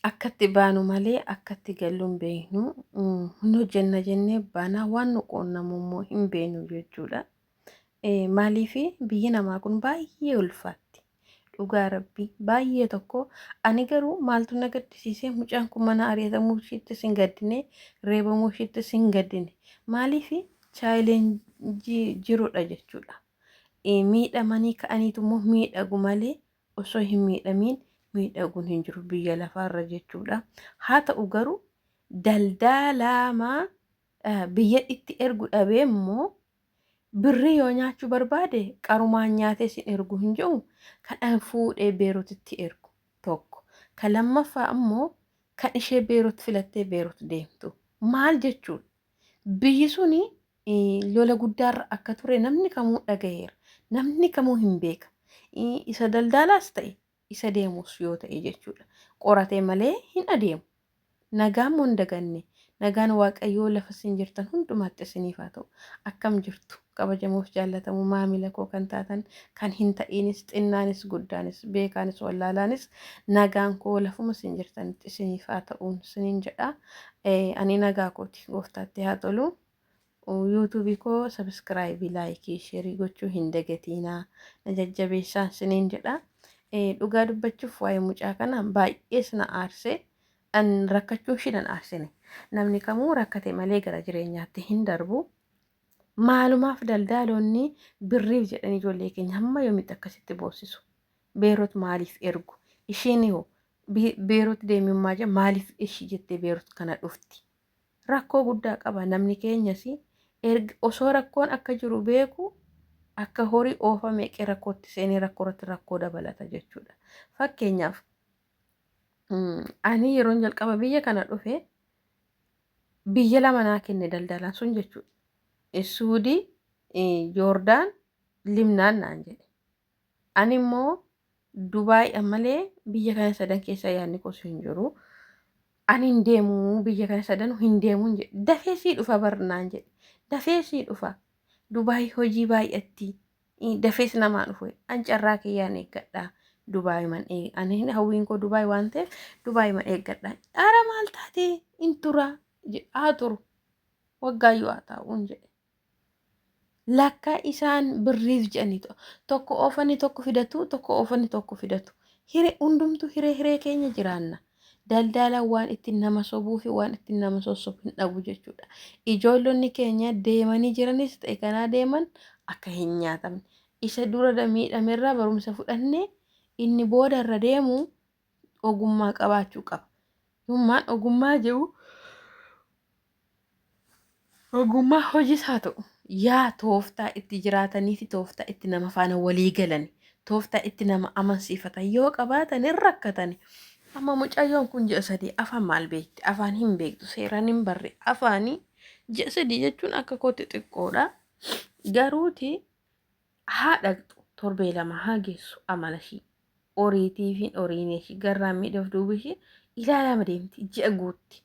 Akkatti baanu malee akkatti gallu hin beeknu. Hin hojjenna jennee baanaa waan nu quunnamu immoo hin beeknu jechuudha. Maaliif biyyi namaa kun baay'ee ulfaatti. Dhugaa rabbii baay'ee tokko ani garuu maaltu na gaddisiisee mucaan kun mana ari'atamuu ishiittis hin gaddine reebamuu ishiittis hin gaddine. Maaliif chaayilenjii jirudha jechuudha. Miidhamanii ka'aniitu immoo miidhagu malee osoo hin miidhamiin miidhaguun hin jiru biyya lafaarra jechuudha. Haa ta'u garuu daldaalaamaa biyya itti ergu dhabee immoo birrii yoo nyaachuu barbaade qarumaan nyaatee sin ergu hin jiru kan an fuudhee Beerutitti ergu tokko. Kan lammaffaa immoo kan ishee Beerut filattee Beerut deemtu. Maal jechuudha? Biyyi suni lola guddaarra akka ture namni kamuu dhagaheera. Namni kamuu hin beeka. Isa daldaalaas ta'e isa deemus yoo ta'e jechuudha. Qoratee malee hin adeemu. Nagaan moo hin daganne. Nagaan Waaqayyoo lafa isin jirtan hundumaatti isiniif haa ta'u. Akkam jirtu kabajamoof jaallatamu maamila koo kan taatan kan hin ta'iinis xinnaanis guddaanis beekaanis wallaalaanis nagaan koo lafuma isin jirtanitti isiniif haa ta'uun isiniin jedha. Ani nagaa kooti gooftaatti haa tolu. Yuutuubii koo sabiskiraayibii laayikii sheerii gochuu hin dagatiinaa na jajjabeessaan siniin jedha. Dhugaa dubbachuuf waa'ee mucaa kana baay'ees na aarsee an rakkachuun ishii nan aarsine. Namni kamuu rakkate malee gara jireenyaatti hin darbu. Maalumaaf daldaalonni birriif jedhanii ijoollee keenya hamma yoomitti akkasitti boossisu? Beerut maaliif ergu? Isheen hoo Beerut deemimmaa jira maaliif ishii jettee Beerut kana dhufti? Rakkoo guddaa qaba namni keenyas erga osoo rakkoon akka jiru beeku akka horii oofa meeqee rakkootti seenee rakkoo irratti rakkoo dabalata jechuudha. Fakkeenyaaf ani yeroon jalqaba biyya kana dhufe biyya lama naa kenne daldalaan sun jechuudha. Suudii, Joordaan, Libnaan naan jedhe. Ani immoo Dubaay ammalee biyya kana sadan keessa yaadni koos hin jiru. Ani hin deemu biyya kana sadan hin deemu hin jedhe. Dafee sii dhufa bar naan jedhe. Dafee sii dhufa. Dubaay hojii baay'atti. Dafees namaa dhufu. An carraa kiyyaan eeggadha. Dubaay man ani hawwiin koo Dubaay waan ta'eef Dubaay man eeggadha. Ara maal taatee hin tura. Haa turu. Waggaayyuu haa taa'uun jedhe. Lakka isaan birriif jedhanii tokko oofanii tokko fidatu, tokko oofanii tokko fidatu. Hiree hundumtuu hiree hiree keenya jiraanna. Daldaalaan waan ittiin nama sobuu fi waan ittiin nama sossobu hin dhabu jechuudha. Ijoollonni keenya deemanii jiranis ta'e kanaa deeman akka hin nyaatamne. Isa dura miidhamerraa barumsa fudhannee inni booda irra deemu ogummaa qabaachuu qaba. Ogummaan ogummaa jedhu ogummaa hojiis haa ta'u yaa tooftaa itti jiraatanii fi tooftaa itti nama faana walii galan tooftaa itti nama amansiifatan yoo qabaatan hin rakkatan. Amma mucayyoon kun ji'a 3 afaan maal beekti? Afaan hin beektu seeraan hin barre afaanii ji'a 3 jechuun akka kootti xiqqoodha. Garuuti haa dhaqxu torbee 2 haa geessu amala ishii oriitii fi oriinee ishii garraammii of duuba ishii ilaalama deemti ji'a guutti.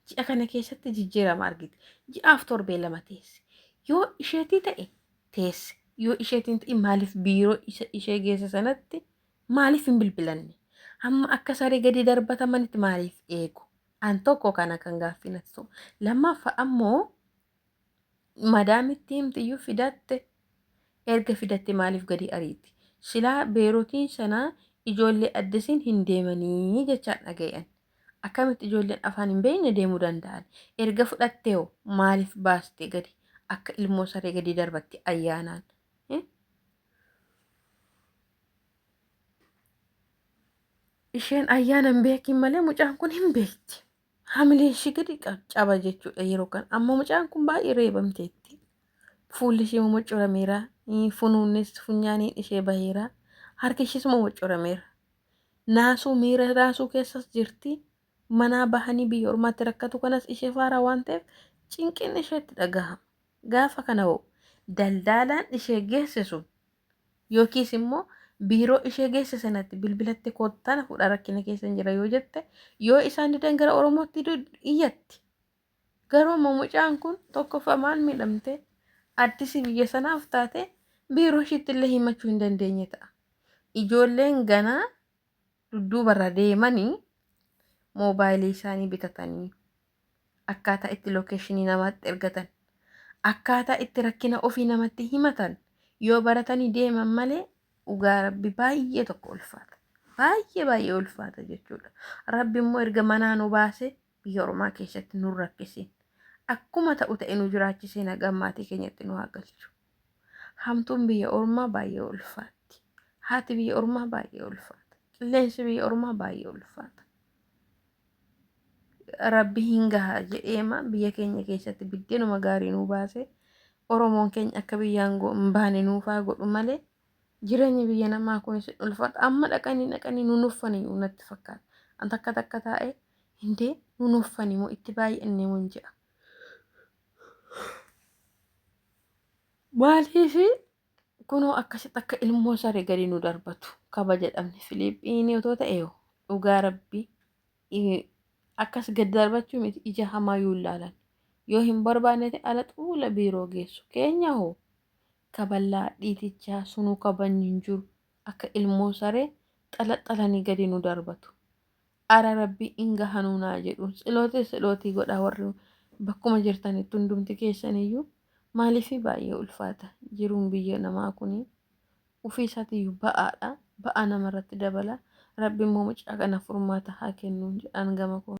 Ji'a kana keessatti jijjiirama argiti. Ji'aaf torbee 2 teesse. Yoo isheetii ta'e teesse. Yoo isheetiin ta'e maaliif biiroo isa ishee geesse sanatti maaliif hin bilbilanne? Hamma akka saree gadi darbatamanitti maaliif eegu? An tokko kana kan gaaffii natti ta'u. Lammaffaa ammoo madaamitti himtiyyuu fidatte erga fidatte maaliif gadi ariiti? Silaa Beeruutiin sana ijoollee addisiin hin deemanii jechaan dhaga'an. Akkamitti ijoolleen afaan hin beekne deemuu danda'an? Erga fudhattee hoo maaliif baaste gadi akka ilmoo saree gadi darbatti ayyaanaan? Isheen ayyaana hin beekin malee mucaan kun hin beekti. Hamileen ishee gadi caba jechuudha yeroo kana. Amma mucaan kun baay'ee reebamteetti. Fuulli ishee momocorameera. Funuunnis funyaaniin ishee baheera. Harki ishees momocorameera. Naasuu miira naasuu keessas jirti. Manaa bahanii biyya ormaatti rakkatu kanas ishee faaraa waan ta'eef cinqin isheetti dhagahama. Gaafa kana hoo daldaalaan ishee geesse sun yookiis immoo biiroo ishee geesse sanatti bilbilatte koottaa na fuudhaa rakkina keessan jira yoo jette yoo isaan didan gara Oromootti iyyatti. Garuu immoo mucaan kun tokkoffaa maal miidhamte addisi biyya sanaaf taate biiroo ishiitti illee himachuu hin dandeenye ta'a. Ijoolleen ganaa dudduubarra deemanii Moobaayilii isaanii bitatanii akkaataa itti lookeeshinii namaatti ergatan, akkaataa itti rakkina ofii namatti himatan yoo baratanii deeman malee, dhugaa Rabbi baay'ee tokko ulfaata. Baay'ee baay'ee ulfaata jechuudha. Rabbi immoo erga manaa nu baase biyya ormaa keessatti nu rakkisiin. Akkuma ta'u ta'e nu jiraachisee nagaan maatii keenyatti nu haa galchu. Hamtuun biyya ormaa baay'ee ulfaatti. Haati biyya ormaa baay'ee ulfaata. Qilleensi biyya ormaa baay'ee ulfaata. Rabbi hin gaha jedheema biyya keenya keessatti biddeenuma gaarii nuu baase, Oromoon keenya akka biyyaan hin baane nuufaa godhu malee, jireenyi biyya namaa kunis hin ulfaata. Amma dhaqanii dhaqanii nu nuffanii natti fakkaata. An takka takka taa'ee hindee nu nuffanii moo itti baay'annee mun jedha. Maaliif kunoo akkasitti akka ilmoo saree gadi nu darbatu kabaja dhabne? Filiiphiinii otoo ta'e dhugaa Rabbii akkas gad darbachuu miti, ija hamaa yoo ilaalan, yoo hin barbaanne ta'e ala xuula biiroo geessu. Keenya hoo kaballaa dhiitichaa sunuu kabajni hin jiru, akka ilmoo saree xalaxalanii gadi nu darbatu. Ara Rabbii in gahanuu naa jedhu, tsilootii tsilootii godhaa warri bakkuma jirtanitti hundumti keessaniyyuu. Maaliif baay'ee ulfaata jiruun biyya namaa kuni, ofii isaatiiyyuu ba'aadha, ba'aa namarratti dabala. Rabbi immoo mucaa kana furmaata haa kennu jedhaan gama koo.